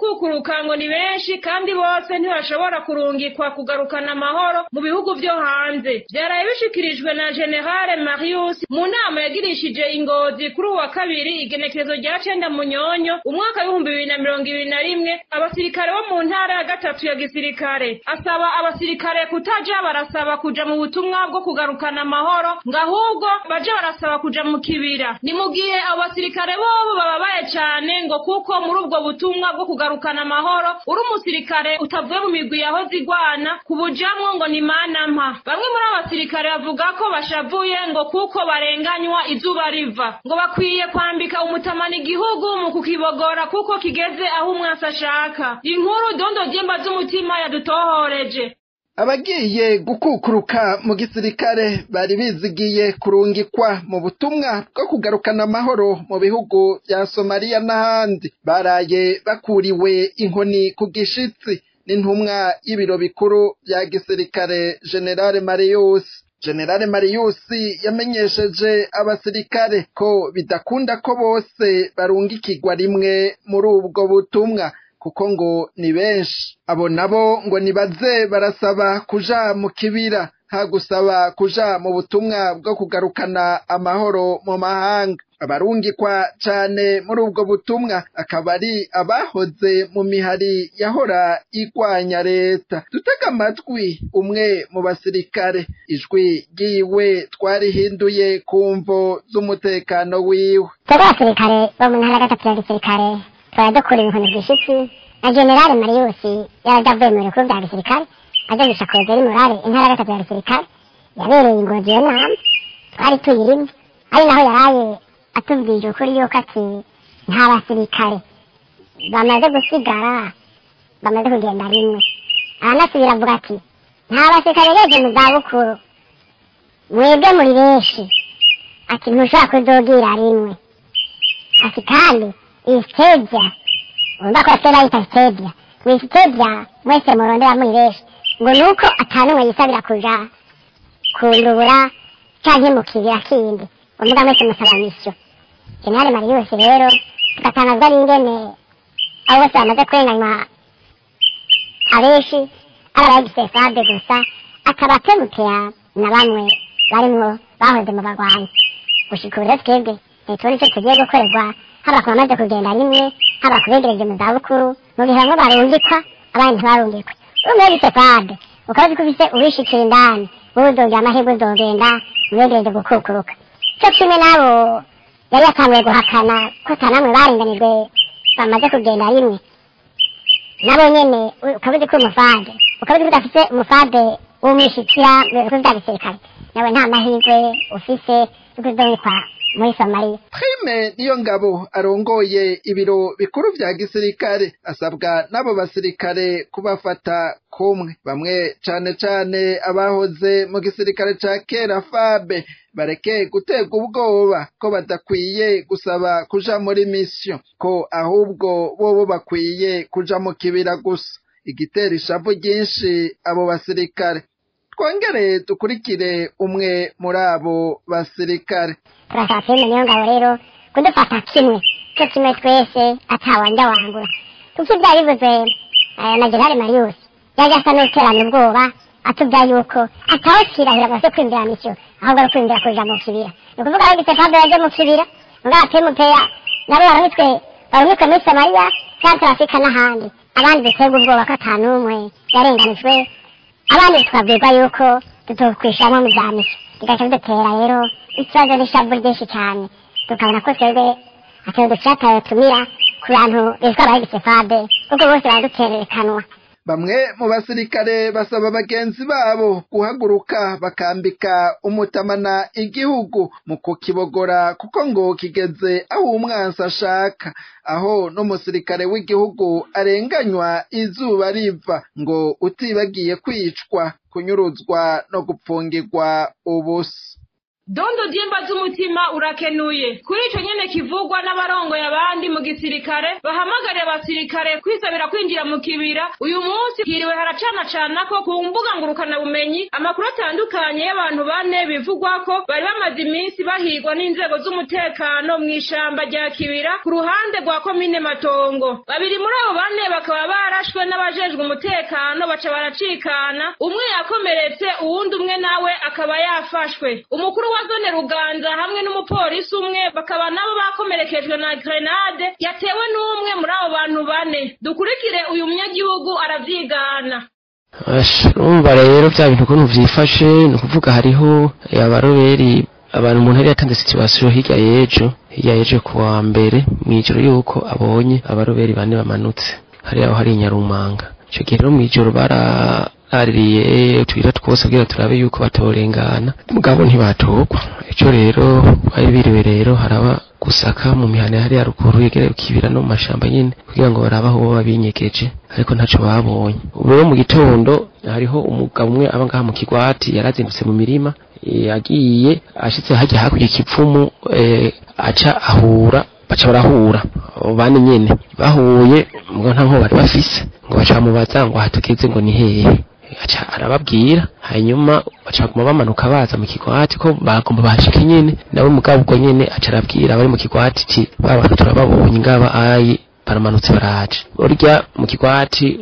gukukuruka ngo ni benshi kandi bose ntibashobora kurungikwa kugarukana amahoro mu bihugu vyo hanze. Vyaraye bishikirijwe na General Marius mu nama yagirishije Ingozi kuri uwa kabiri igenekerezo rya 9 Munyonyo umwaka w'2021 abasirikare bo mu ntara ya gatatu ya gisirikare. Asaba abasirikare kutaja barasaba kuja mu butumwa bwo kugarukana amahoro, ngo ahubwo baje barasaba kuja mu kibira. Ni mu gihe abo basirikare bobo bababaye cane ngo kuko muri ubwo butumwa bwo kugarukana amahoro uri umusirikare utavuye mu migwi yahoze igwana kubujamwo ngo ni mana mpa. Bamwe muri abo basirikare bavuga ko bashavuye ngo kuko barenganywa izuba riva, ngo bakwiye kwambika umutamana igihugu mu kukibogora kuko kigeze aho umwasi ashaka. Inkuru Dondo Jemba z'umutima yadutohoreje. Abagiye gukukuruka mu gisirikare bari bizigiye kurungikwa mu butumwa bwo kugarukana amahoro mu bihugu vya Somalia n'ahandi, baraye bakuriwe inkoni ku gishitsi n'intumwa y'ibiro bikuru vya gisirikare General Marius. General Marius yamenyesheje abasirikare ko bidakunda ko bose barungikirwa rimwe muri ubwo butumwa kuko ngo ni benshi. Abo nabo ngo nibaze barasaba kuja mu kibira ha gusaba kuja mu butumwa bwo kugarukana amahoro mu mahanga. Abarungikwa cane muri ubwo butumwa akaba ari abahoze mu mihari yahora igwanya leta. Dutega amatwi umwe mu basirikare, ijwi ryiwe twarihinduye ku mvo z'umutekano wiwe. Twebwe abasirikare bo mu ntara gatatu ya gisirikare twari dukura inkoni zishitsi na General Marius yaraje avuye mu bikuru vya gisirikare aje gushaka morale intara gatatu ya gisirikare yabereye Ingozi. Iyo nama twari tuyirimo, ari naho yaraye atubwije ukuri yuko ati nta basirikare bamaze gusigara bamaze kugenda rimwe. Aranasubira avuga ati nta basirikare bageze mu zabukuru, mwebwe muri benshi, ati ntushobora kuzogira rimwe. Ati kandi iyi stadia urumva ko basigaye bayita stadia, iyi stadia mwese murondera muri benshi, ngo nuko atanumwe yisabira kuja kundubura canke mu kibira kindi, umuga mwese musaba mission. General Marius rero tugatangazwa n'ingene abo bose bamaze kurenganywa abenshi ari abagisefabe gusa, akaba atemutera na bamwe barimwo bahoze mu barwanyi. Gushika ubu rero twebwe ntitubona ico tugiye gukorerwa, haba ku bamaze kugenda rimwe, haba ku begereje mu zabukuru, mu gihe bamwe barungikwa abandi ntibarungikwe. Uri muri gisefabe ukaba uzi ko ufise uwishikira indani, wowe uzogira amahirwe uzogenda mubegereje gukukuruka. Co kimwe n'abo yari yatanguye guhakana ko ata namwe barenganijwe bamaze kugenda rimwe, nabo nyene ukaba uzi ko umufade, ukaba uzi ko udafise umufade w'umwishikira mu bikorwa vya gisirikare, nawe nta mahirwe ufise yo kuzobikwa muri Somalia. Prime niyo ngabo arongoye ibiro bikuru vya gisirikare asabwa n'abo basirikare kubafata kumwe, bamwe cane cane abahoze mu gisirikare ca kera FABE, bareke guterwa ubwoba ko badakwiye gusaba kuja muri mission, ko ahubwo bobo bakwiye kuja mu kibira gusa. Igitera ishavu ryinshi abo basirikare. Twongere dukurikire umwe muri abo basirikare. Turasaba Prime niyo ngabo rero kudufata kimwe co kimwe twese atawanja wangura, kuko ivyo yabivuze na General Marius yaje asa n'uterana ubwoba atubwira yuko atawukirahira ngo kwinjira mission, ahubwo ari kwinjira kuja mu kibira. Ni ukuvuga aho gisefabe yaje mu kibira, mugabo atemupeya nabo barungitswe muri Somalia, Central Africa n'ahandi. Abandi duterwa ubwoba ko ata n'umwe yarenganijwe, abandi tukabwirwa yuko tutokwishamwo mu vya mission, bigaca bidutera rero ikibazo n'ishavu ryinshi cane. Tukabona ko twebwe atari ducataye tumira ku bantu bitwa abagisefabe, kuko bose baraduterekanwa. Bamwe mu basirikare basaba bagenzi babo guhaguruka bakambika umutamana igihugu mu kukibogora, kuko ngo kigeze aho umwansi ashaka, aho n'umusirikare w'igihugu arenganywa izuba riva, ngo utibagiye kwicwa, kunyuruzwa no gupfungirwa ubusa. Dondo Dyemba z'umutima urakenuye. Kuri ico nyene kivugwa n'abarongoye abandi mu gisirikare bahamagariye abasirikare kwisabira kwinjira mu kibira, uyu munsi hiriwe haracana ko ku mbuga ngurukana bumenyi amakuru atandukanye y'abantu bane bivugwa ko bari bamaze iminsi bahigwa n'inzego z'umutekano mw'ishamba rya Kibira ku ruhande rwa komine Matongo. Babiri muri abo bane bakaba barashwe n'abajejwe umutekano baca baracikana, umwe yakomeretse uwundi umwe nawe akaba yafashwe. Umukuru wa zone Ruganza hamwe n'umupolisi umwe bakaba nabo bakomerekejwe na grenade yatewe n'umwe muri abo bantu bane. Dukurikire uyu munyagihugu aravyigana. Urumva rero vya bintu ukuntu vyifashe, ni ukuvuga hariho abaroberi abantu umuntu yari yatanze situation hirya y'ejo kuwa mbere mw'ijoro yuko abonye abaroberi bane bamanutse hari aho hari Inyarumanga. Ico gihe rero mw'ijoro baraririye utuyira twose kugira turabe yuko batorengana, mugabo ntibatogwa. Ico rero bari biriwe rero haraba gusaka mu mihana hari haruguru yegereye Kibira no mu mashamba nyene kugira ngo barabe aho boba binyegeje, ariko ntaco babonye. Ubu rero mu gitondo hariho umugabo umwe aba ngaha mu kigwati yarazindutse mu mirima, yagiye ashitse hajya hakurya ikipfumu, aca ahura baca barahura abo bane nyene bahuye, mugabo nta nkoba bari bafise, ngo baca bamubaza ngo aha tugeze ngo ni hehe, aca arababwira. Hanyuma baca baguma bamanuka baza mu kigwati ko bagomba bahashike nyene, nawe mugabo ubwo nyene aca arabwira abari mu kigwati ati ba bantu turababonye ngaba ayi baramanutse baraje. Urya mu kigwati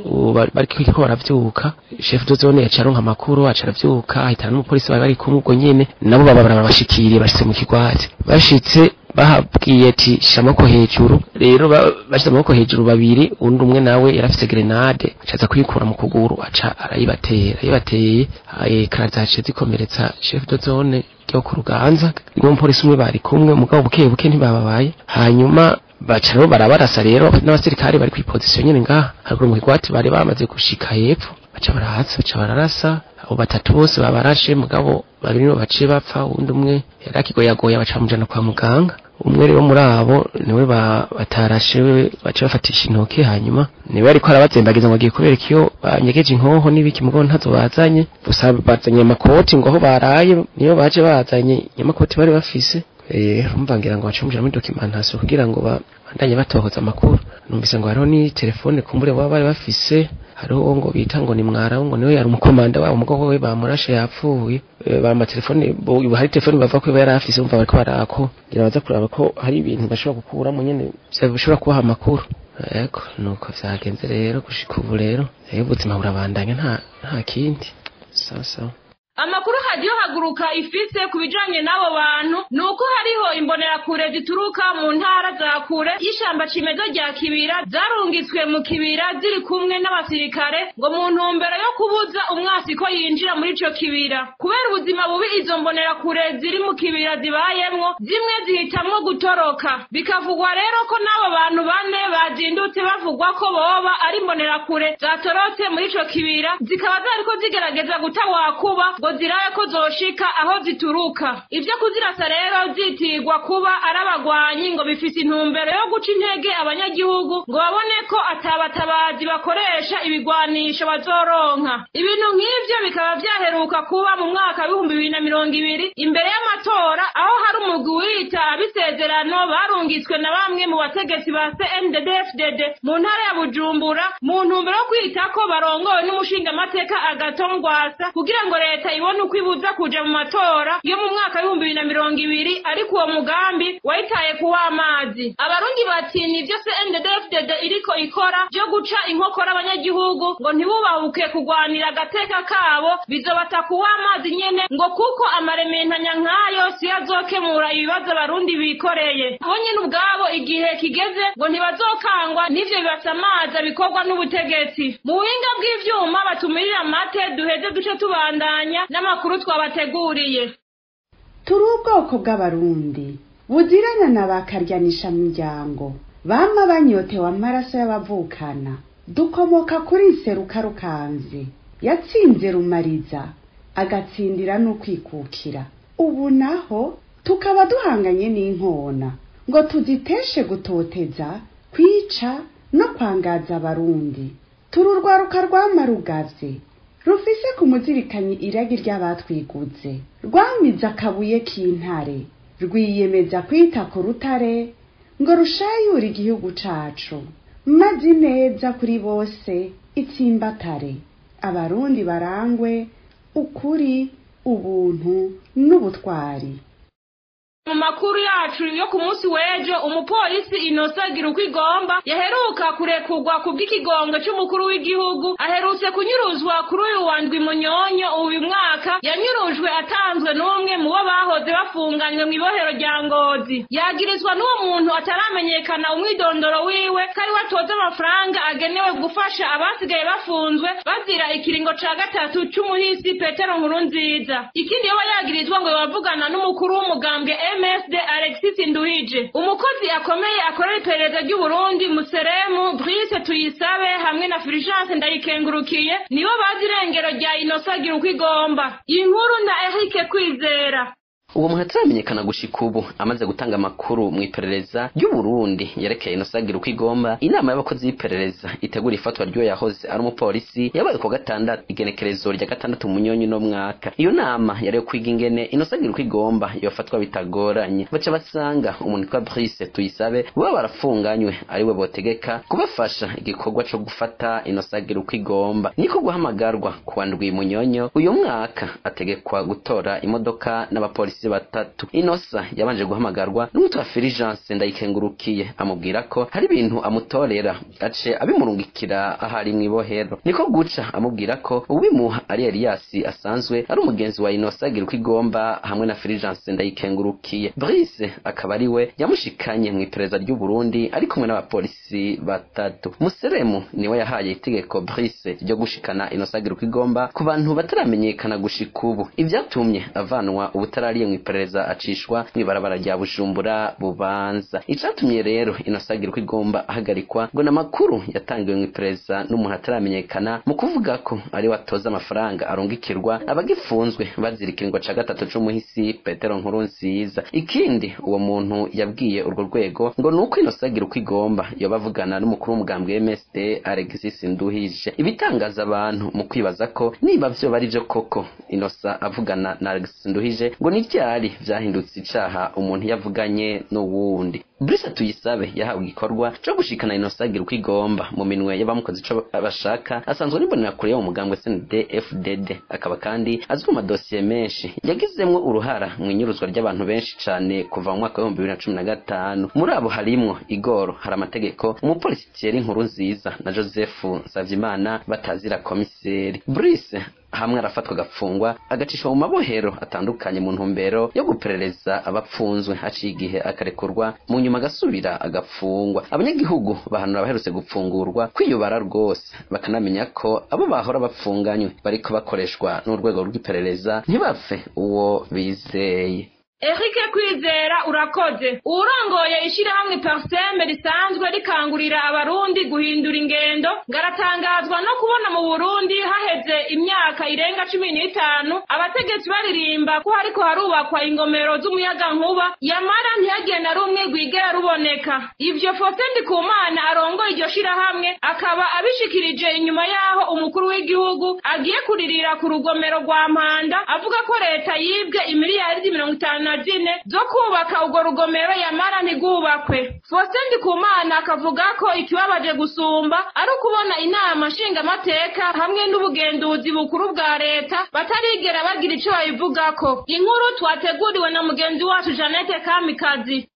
bariko baravyuka, chef de zone yaca aronka amakuru aca aravyuka ahitana n'umupolisi bari bari kumwe ubwo nyene, nabo baba barabashikiriye bashitse mu kigwati. Bashitse bahabwiye ati shira amaboko hejuru, rero bashize amaboko hejuru babiri, undi umwe nawe yarafise grenade acaza kuyikura mu kuguru aca arayibatera, ayibateye karaza zikomeretsa chef de zone ryo ku Ruganza n'umupolisi umwe bari kumwe, mugabo buke buke ntibababaye. Hanyuma baca rero barabarasa rero n'abasirikare bari kw'iposition nyene ngaha haruguru mu kigwati bari bamaze gushika hepfo, baca barahatsa baca bararasa abo batatu bose babarashe, mugabo babiri nibo baciye bapfa, uwundi umwe yari akigoyagoya baca bamujana kwa muganga. Umwe rero muri abo niwe batarashe baca bafatisha intoke, hanyuma niwe ariko arabazembagiza ngo agiye kubereka iyo banyegeje inkoho n'ibiki, mugabo ntazo bazanye, gusa bazanye amakoti ngo aho baraye niyo baje bazanye nyamakoti bari bafise. Urumva ngira ngo bace bamujana muri documentation kugira ngo bandanye batohoza amakuru. Numvise ngo hariho ni telefone kumbure baba bari bafise, hariho ngo bita ngo ni Mwarabu ngo niwe yari umukomanda wabo, umugabo we bamurashe yapfuye. Ba telefone hari telefone bava ko yari afise, umva bariko barako ngira baza kuraba ko hari ibintu bashobora gukuramo nyene bishobora kubaha amakuru. Ego nuko vyagenze rero gushika ubu rero ubuzima burabandanya nta kindi. Sawa sawa. Amakuru hadiyo Haguruka ifise ku bijanye n'abo bantu nuko hariho imbonerakure zituruka mu ntara za kure y'ishamba cimeza rya Kibira zarungitswe mu Kibira ziri kumwe n'abasirikare ngo mu ntumbero yo kubuza umwasi ko yinjira muri ico kibira. Kubera ubuzima bubi izo mbonerakure ziri mu Kibira zibayemwo, zimwe zihitamwo gutoroka. Bikavugwa rero ko n'abo bantu bane bazindutse bavugwa ko boba ari imbonerakure zatorotse muri ico kibira, zikaba zariko zigerageza gutawakuba ngo zirabe ko zoshika aho zituruka. Ivyo kuzirasa rero zitirwa kuba ari abagwanyi ngo bifise intumbero yo guca intege abanyagihugu ngo babone ko atabatabazi bakoresha ibigwanisho bazoronka. Ibintu nk'ivyo bikaba vyaheruka kuba mu mwaka 2020 imbere y'amatora, aho hari umugwi wita abisezerano barungitswe na bamwe mu bategetsi ba CNDD-FDD mu ntara ya Bujumbura mu ntumbero yo kwita ko barongowe n'umushingamateka Agathon Rwasa kugira ngo leta ibone uko ibuza kuja mu matora yo mu mwaka 2020, ariko uwo mugambi wayitaye kuwa amazi. Abarundi bati nivyo CNDD-FDD iriko ikora vyo guca inkokora abanyagihugu ngo ntibubahuke kugwanira agateka kabo, bizobata kuwa amazi nyene ngo kuko amarementanya nkayo si azokemura ibibazo abarundi bikoreye. Bo nyene ubwabo igihe kigeze ngo ntibazokangwa n'ivyo bibasamaza bikorwa n'ubutegetsi. Mu buhinga bw'ivyuma batumirira amate duheze duce tubandanya n'amakuru twabateguriye. Turi ubwoko bw'abarundi buzirana na bakaryanisha miryango, bama banyotewe amaraso y'abavukana. Dukomoka kuri Nseruka Rukanzi yatsinze Rumariza agatsindira n'ukwikukira. Ubu naho tukaba duhanganye n'inkona ngo tuziteshe gutoteza, kwica no kwangaza abarundi. Turi urwaruka rwamarugavye Rufise ku muzirikanyi iragi ry'abatwiguze, rwamize akabuye k'intare, rwiyemeza kwita ku rutare ngo rushayure igihugu cacu, maze ineza kuri bose itsimbatare, abarundi barangwe ukuri, ubuntu n'ubutwari. Mu makuru yacu yo ku munsi w'ejo, umupolisi Innocent Girukwigomba yaheruka kurekurwa ku bw'ikigongo c'umukuru w'igihugu aherutse kunyuruzwa kuri uyu wa ndwi Munyonyo uyu mwaka. Yanyurujwe atanzwe n'umwe mu bo bahoze bafunganywe mw'ibohero rya Ngozi. Yagirizwa n'uwo muntu ataramenyekana umwidondoro wiwe ko ariwe atoza amafaranga agenewe gufasha abasigaye bafunzwe bazira ikiringo ca gatatu c'umuhisi Petero Nkurunziza. Ikindi yoba yagirizwa ngo yobavugana n'umukuru w'umugambwe MSD Alexis Nduhije. Umukozi akomeye akorera iperereza ry'u Burundi Museremu Brice Tuyisabe hamwe na Fulgence Ndayikengurukiye nibo bazi irengero rya Innocent Girukwigomba. Inkuru na Eric Kwizera. Uwo muntu ataramenyekana gushika ubu amaze gutanga amakuru mu iperereza ry'u Burundi yerekeye Innocent Girukwigomba. Inama y'abakozi b'iperereza itegura ifatwa ry'uwo yahoze ari umupolisi yabaye ku gatandatu, igenekerezo rya 6 Munyonyo no mwaka. Iyo nama yari yo kwiga ingene Innocent Girukwigomba yofatwa bitagoranye. Baca basanga umuntu witwa Brice Tuyisabe baba barafunganywe ariwe botegeka kubafasha igikorwa co gufata Innocent Girukwigomba. Niko guhamagarwa kuwa ndwi Munyonyo uyu mwaka, ategekwa gutora imodoka n'abapolisi batatu. Inosa yabanje guhamagarwa n'umutwe wa Fulgence Ndayikengurukiye, amubwira ko hari ibintu amutorera ace abimurungikira ahari mw'ibohero. Niko guca amubwira ko uwimuha ari Elias asanzwe ari umugenzi wa Innocent Girukwigomba hamwe na Fulgence Ndayikengurukiye. Brice akaba ari we yamushikanye mu iperereza ry'u Burundi ari kumwe n'abapolisi batatu. Museremu niwe yahaye itegeko Brice ryo gushikana Innocent Girukwigomba ku bantu bataramenyekana gushika ubu, ivyatumye avanwa ubutarariye iperereza acishwa mw'ibarabara rya Bujumbura Bubanza. Icatumye rero Innocent Girukwigomba ahagarikwa ngo n'amakuru yatangiwe mw'iperereza n'umuntu ataramenyekana mu kuvuga ko ari watoza amafaranga arungikirwa abagifunzwe bazira ikiringo ca gatatu c'umuhisi Petero Nkurunziza. Ikindi uwo muntu yabwiye urwo rwego ngo nuko Innocent Girukwigomba yoba avugana n'umukuru w'umugambwe MSD Alexis Nduhije. Ibitangaza abantu mu kwibaza ko niba vyo bari vyo koko Innocent avugana na Alexis Nduhije ngo ni vyari vyahindutse icaha umuntu yavuganye n'uwundi. Brice Tuyisabe yahawe igikorwa co gushikana Innocent Girukwigomba mu minwe y'abamukozi ico bashaka. Asanzwe n'imbonera kure yo mu mugambwe SND FDD, akaba kandi azwi mu madosiye menshi yagizemwo uruhara mu inyuruzwa ry'abantu benshi cane kuva mu mwaka wa 2015. Muri abo harimwo Igoro hari amategeko, umupolisi Thierry Nkurunziza na Joseph Nsavyimana batazira komiseri. Brice hamwe arafatwa agafungwa agacishwa mu mabohero atandukanye mu ntumbero yo guperereza abapfunzwe, haciye igihe akarekurwa mu nyuma agasubira agafungwa. Abanyagihugu bahanura abaherutse gupfungurwa kwiyubara rwose, bakanamenya ko abo bahora bapfunganywe bariko bakoreshwa n'urwego rw'iperereza ntibapfe uwo bizeye. Eric Kwizera urakoze. Urongoye ishirahamwe Parseme risanzwe rikangurira abarundi guhindura ingendo ngaratangazwa no kubona mu Burundi haheze imyaka irenga 15 abategetsi baririmba ko hariko harubakwa ingomero z'umuyagankuba, yamara ntihagire na rumwe rwigera ruboneka. Ivyo Faustin Ndikumana arongoye iryo shirahamwe akaba abishikirije inyuma yaho umukuru w'igihugu agiye kuririra ku rugomero rwa Mpanda avuga ko leta yibwe imiliyaridi 54 zo kubaka urwo rugomero yamara ntigubakwe. Faustin Ndikumana akavuga ko ikibabaje gusumba ari ukubona inama nshingamateka hamwe n'ubugenduzi bukuru bwa leta batarigera bagira ico babivugako. Inkuru twateguriwe na mugenzi wacu Jeannette Kamikazi.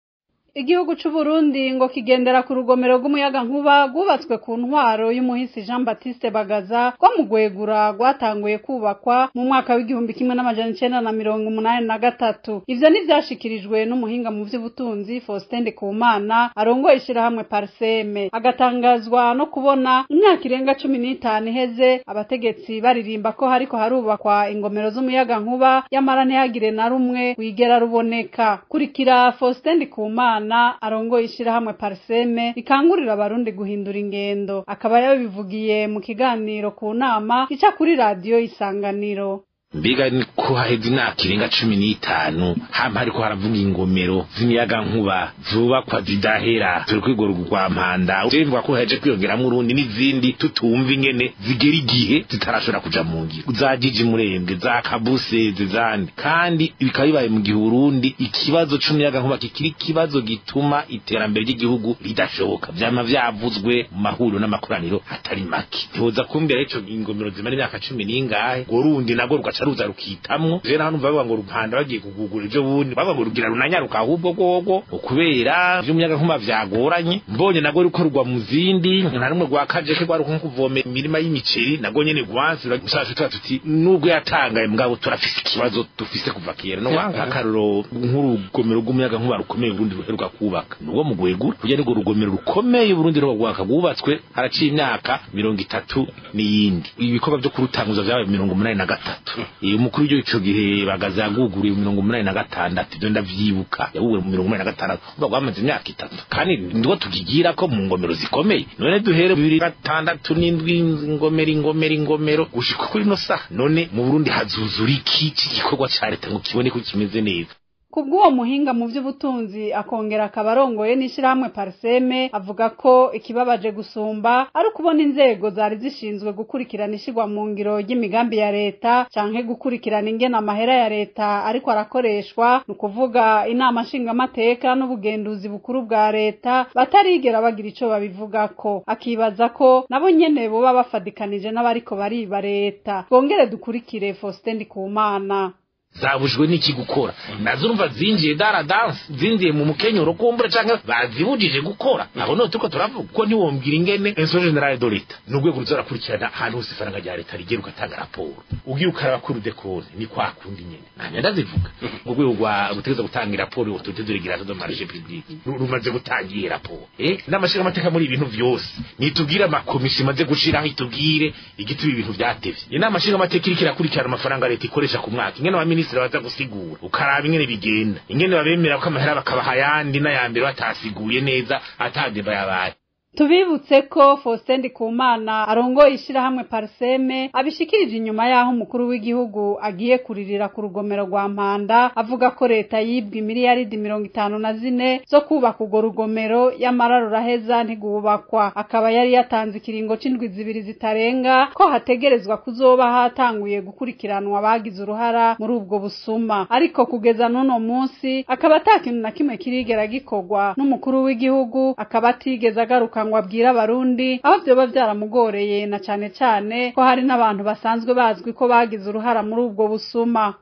Igihugu c'u Burundi ngo kigendera ku rugomero rw'umuyagankuba rwubatswe ku ntwaro y'umuhisi Jean Baptiste Bagaza rwo mu Gwegura rwatanguye kubakwa mu mwaka w'1983. Ivyo ntivyashikirijwe n'umuhinga mu vy'ubutunzi Faustin Ndikumana arongoye ishirahamwe Parseme, agatangazwa no kubona imyaka irenga 15 iheze abategetsi baririmba ko hariko harubakwa ingomero z'umuyagankuba yamara ntihagire na rumwe wigera ruboneka. Kurikira Faustin Ndikumana arongoye ishirahamwe Parseme rikangurira abarundi guhindura ingendo, akaba yabivugiye mu kiganiro ku nama ica kuri radio Isanganiro. Mbega ko haheze imyaka irenga 15 hama hariko haravuga ingomero z'imiyaga nkuba zubakwa zidahera, turi kwigora rwa Mpanda, urumva ko haje kwiyongeramwo urundi n'izindi tutumva ingene zigera igihe zitarashobora kuja mu ngiro, za Jiji Murembwe, za Kabuse zizandi, kandi bikaba bibaye mu gihe Burundi ikibazo c'umuyaga nkuba kikiri ikibazo gituma iterambere ry'igihugu ridashoboka. Vyama vyavuzwe mu mahuriro n'amakoraniro atari make. Ntiwoza kumbera ico ingomero zimara imyaka 10 n'ingahe, ngo rundi nagwo rugaca ruza rukitamwo. Je naho numva bavuga ngo Rupanda bagiye kugugura ivyo bundi, bavuga ngo rugira runanyaruka ahubwo gogo ukubera vy'umuyaga nkuba vyagoranye. Mbonye nagwo ruko rugwa mu zindi, nta rumwe rwa Kajeke rwari nko kuvomera imirima y'imiceri, nagwo nyene gwansi ushaje tuba tuti nubwo yatangaye mugabo turafise ikibazo dufise kuva kera. No wanga akaruro nk'urugomero rw'umuyaga nkuba rukomeye Burundi ruheruka kubaka nuwo mugwegura, kugira ngo urugomero rukomeye Burundi rwaka rwubatswe haraciye imyaka 30 n'iyindi. Ibikorwa byo kurutanguza vyabaye 83. Umukuru w'igihugu ico gihe Bagaza yaguguriye 86, ivyo ndavyibuka, yaguguriye mu 86, ubwo rwamaze imyaka 3, kandi ndwo tukigira ko mu ngomero zikomeye. None duhere 2006 ingomero gushika kuri no saha, none mu Burundi hazuzura iki gikorwa ca leta ngo kibone ko kimeze neza? Kubw'uwo muhinga mu by'ubutunzi akongera akabarongoye n'ishirahamwe Parseme, avuga ko ikibabaje gusumba ari ukubona inzego zari zishinzwe gukurikirana ishigwa mu ngiro ry'imigambi ya leta canke gukurikirana ingene amahera ya leta ariko arakoreshwa, ni ukuvuga inama nshingamateka n'ubugenduzi bukuru bwa leta, batarigera bagira ico babivugako. Akibaza ko nabo nyene boba bafadikanije n'abariko bariba leta. Bongere dukurikire Faustin Ndikumana. Zabujwe n'iki gukora? Nazo urumva zinjiye dara dance, zinjiye mu mukenyero kumbura canke bazibujije gukora. Aho no tuko turavuga ko ntiwombwira ingene Inspection Générale de l'État n'urwego ruzorakurikirana ahantu hose ifaranga rya leta rigera ugatanga raporo, ugiye ukaraba kuri dekone ni kwa kundi nyene nanya ndazivuga. Urwego rwa rutegeza gutanga raporo autorité de régulation de marché public rumaze gutanga iyi raporo, n'amashinga amateka muri ibintu vyose nitubwire amakomisiyo imaze gushiraho, itubwire igituma ibintu vyatevye. Inama nshinga amateka iriko irakurikirana amafaranga leta ikoresha ku mwaka, ingene abaminisitiri baza gusigura, ukaraba ingene bigenda, ingene babemera ko amahera bakabaha ayandi n'ayambere batasiguye neza atadeba yabaye. Tubibutse ko Faustin Ndikumana arongoye ishirahamwe Parseme abishikirije inyuma yaho umukuru w'igihugu agiye kuririra ku rugomero rwa Mpanda, avuga ko leta yibwe miliyaridi 54 zo kubaka urwo rugomero, yamara ruraheza ntigubakwa. Akaba yari yatanze ikiringo c'indwi 2 zitarenga ko hategerezwa kuzoba hatanguye gukurikiranwa abagize uruhara muri ubwo busuma, ariko kugeza n'uno munsi akaba ata kintu na kimwe kirigera gikorwa n'umukuru w'igihugu, akaba atigeze agaruka ngo abwira abarundi aho vyoba vyaramugoreye, na cane cane ko hari n'abantu basanzwe bazwi ko bagize uruhara muri ubwo busuma.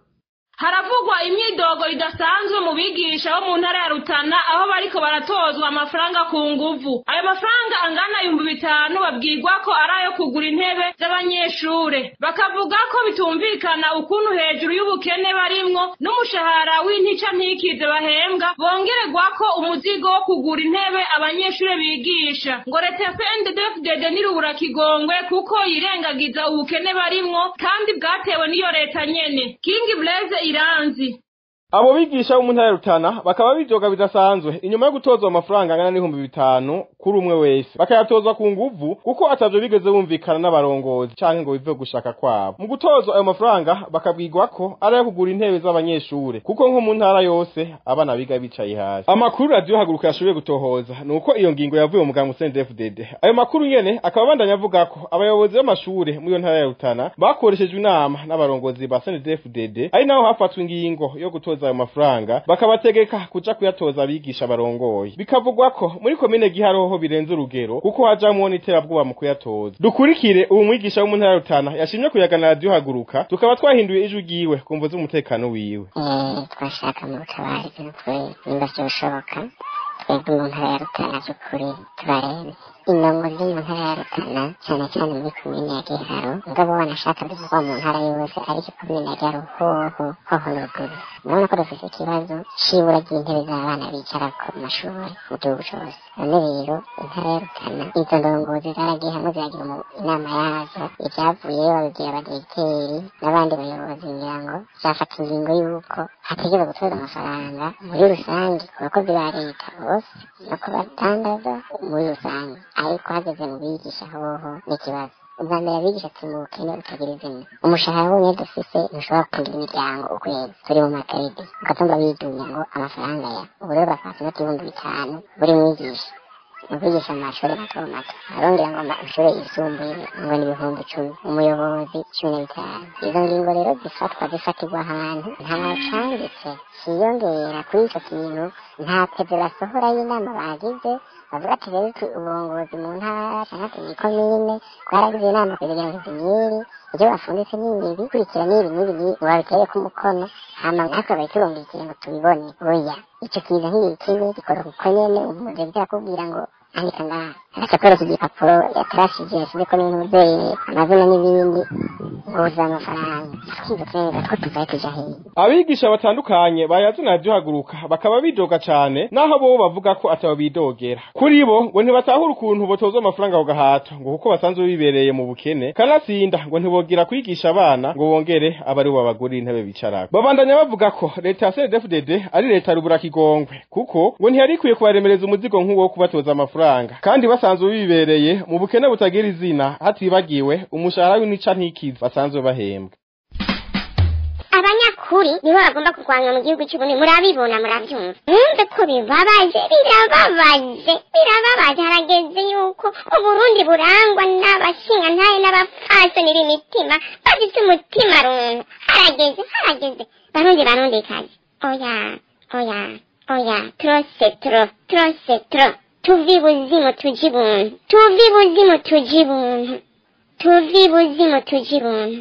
Haravugwa imyidogo idasanzwe mu bigisha bo mu ntara ya Rutana, aho bariko baratozwa amafaranga ku nguvu. Ayo mafaranga angana 5000 babwirwa ko ari ayo kugura intebe z'abanyeshure. Bakavuga ko bitumvikana ukuntu hejuru y'ubukene barimwo n'umushahara w'intica ntikize bahembwa, bongererwa ko umuzigo wo kugura intebe abanyeshure bigisha. Ngo leta ya CNDD-FDD ntirubura kigongwe kuko yirengagiza ubukene barimwo kandi bwatewe n'iyo leta nyene. King Blaise Iranzi. Abo bigisha bo mu ntara ya Rutana bakaba bijoga bidasanzwe inyuma yo gutozwa amafaranga angana n'5000 kuri umwe wese, bakayatozwa ku nguvu kuko atavyo bigeze bumvikana n'abarongozi canke ngo bive gushaka kwabo. Mu gutozwa ayo mafaranga bakabwirwa ko ari ayo kugura intebe z'abanyeshure, kuko nko mu ntara yose abana biga bicaye hasi. Amakuru Radio Haguruka yashoboye gutohoza nuko iyo ngingo yavuye mu mugambwe CNDD-FDD. Ayo makuru nyene akaba abandanya avuga ko abayobozi b'amashure muri iyo ntara ya Rutana bakoreshejwe inama n'abarongozi ba CNDD-FDD, ari naho hafatwa ingingo yo gutoza ayo mafaranga, bakabategeka kuja kuyatoza abigisha barongoye. Bikavugwa ko muri komine Giharoho birenze urugero kuko hajamwo n'iterabwoba mu kuyatoza. Dukurikire uwo mwigisha wo mu ntara ya Rutana yashimye kuyagana Radio Haguruka, tukaba twahinduye ijwi ryiwe kumvo z'umutekano wiwe. Twashaka mu butabarizi n'ukuri nimba vyoshoboka, twebwe mu ntara ya Rutana vy'ukuri tubarebe indongo ziri mu ntara ya Rutana, cane cane muri komine ya Giharo, mugabo wanashaka bivugwa mu ntara yose, ariko komine ya Giharo hoho hoho n'uruguru. Murabona ko dufise ikibazo c'ibura ry'intebe z'abana bicarako mu mashure mu gihugu cose. None rero intara ya Rutana izo ndongozi zaragiye hamwe ziragira inama yazo, ivyavuyeyo babibwira abadiregiteri n'abandi bayobozi, ngira ngo zafata ingingo y'uko hategerezwa gutoza amafaranga muri rusange ku bakozi ba leta bose no ku badandaza muri rusange, ariko hageze mu bigisha hoho n'ikibazo. Ubwa mbere abigisha turi mu bukene butagira izina. Umushahara wonyine dufise ntushobora gutungira imiryango ukwezi, turi mu makaridi, ugatumva bidumya ngo amafaranga ya ubu rero bafata inoti 5000 buri mwigisha mu kwigisha mu mashuri mato mato, arongera ngo amashuri yisumbuye ngo ni 10,000, umuyobozi 15. Izo ngingo rero zifatwa zifatirwa ahantu nta canditse ciyongera kuri ico kintu, nta teve basohora y'inama bagize bavuga ati rero uburongozi mu ntara canke mw'ikomine bwaragize inama kugira ngo izi ibyo bafunditse ni ibi kurikira n'ibi n'ibi ngo babitereko umukono, hama natwe babiturungikire ngo tubibone. Oya, ico kiza nk'ikimwe gikora kuko nyene umuyobozi arakubwira ngo andika ngaha, agaca kwereka igipapuro yatarashije yashizeko n'intuzeye amazina n'ibindi nguza amafaranga. Twiza neza two tuvaye tuja hehe? Abigisha batandukanye bayazina haguruka bakaba bidoga cane, naho bo bavuga ko atabo bidogera. Kuri bo ngo ntibatahura ukuntu botozwa amafaranga ku gahato, ngo kuko basanzwe bibereye mu bukene, kanatsinda ngo ntibogira kwigisha abana ngo bongere abari bo babagurira intebe bicarako. Babandanya bavuga ko leta ya CNDD-FDD ari leta rubura kigongwe, kuko ngo ntiyari ikwiye kubaremereza umuzigo nk'uwo kubatoza amafaranga, kandi basanzwe bibereye mu bukene butagira izina, hatibagiwe umushahara w'inica ntikiza basanzwe bahembwa. Abanyakuri nibo bagomba kurwanya mu gihugu cy'Uburundi, murabibona murabyumva, mwumve ko bibabaje, birababaje, birababaje. Harageze yuko Uburundi burangwa n'abashingantahe n'abapfasoni b'imitima bafite umutima runtu. Harageze, harageze Barundi, Barundikazi, oya oya oya, trop c'est trop, trop c'est trop. Tuve ibuzimu tuje ibuntu, tuve ibuzimu tuje ibuntu, tuve ibuzimu tuje ibuntu.